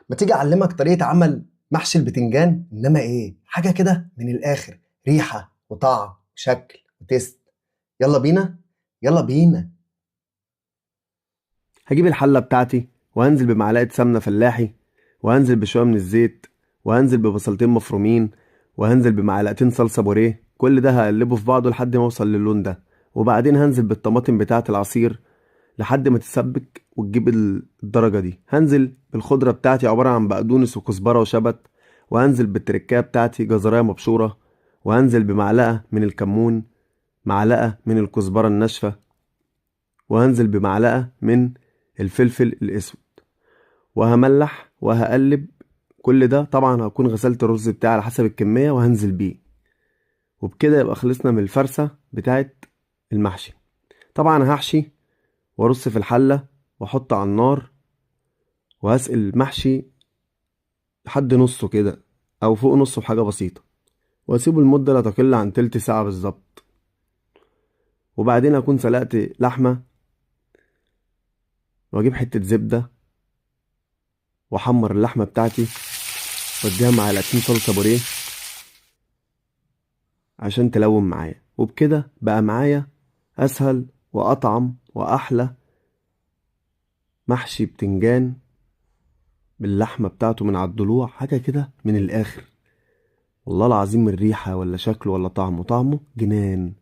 ما تيجي اعلمك طريقه عمل محشي البتنجان، انما ايه، حاجة كده من الاخر، ريحه وطعم وشكل وتست. يلا بينا يلا بينا. هجيب الحلة بتاعتي وهنزل بمعلقه سمنه فلاحي، وهنزل بشوية من الزيت، وهنزل ببصلتين مفرومين، وهنزل بمعلقتين صلصه بوريه. كل ده هقلبه في بعضه لحد ما اوصل للون ده، وبعدين هنزل بالطماطم بتاعه العصير لحد ما تتسبك وتجيب الدرجة دي. هنزل بالخضره بتاعتي عبارة عن بقدونس وكزبره وشبت، وهنزل بالتركايه بتاعتي جزرايه مبشوره، وهنزل بمعلقه من الكمون، معلقه من الكزبره الناشفه، وهنزل بمعلقه من الفلفل الاسود، وهملح وهقلب كل ده. طبعا هكون غسلت الرز بتاعي على حسب الكمية وهنزل بيه، وبكده يبقى خلصنا من الفرسه بتاعت المحشي. طبعا هحشي وارص في الحلة واحط على النار، وهسقي المحشي لحد نصه كده او فوق نصه بحاجة بسيطة، واسيبه لمدة لا تقل عن تلت ساعة بالظبط. وبعدين اكون سلقت لحمه، واجيب حتة زبدة واحمر اللحمة بتاعتي، واديها معلقتين صلصه بوريه عشان تلون معايا. وبكده بقى معايا اسهل واطعم واحلى محشي بتنجان باللحمه بتاعته من على الضلوع، حاجة كده من الاخر. والله العظيم من ريحه ولا شكله ولا طعمه، طعمه جنان.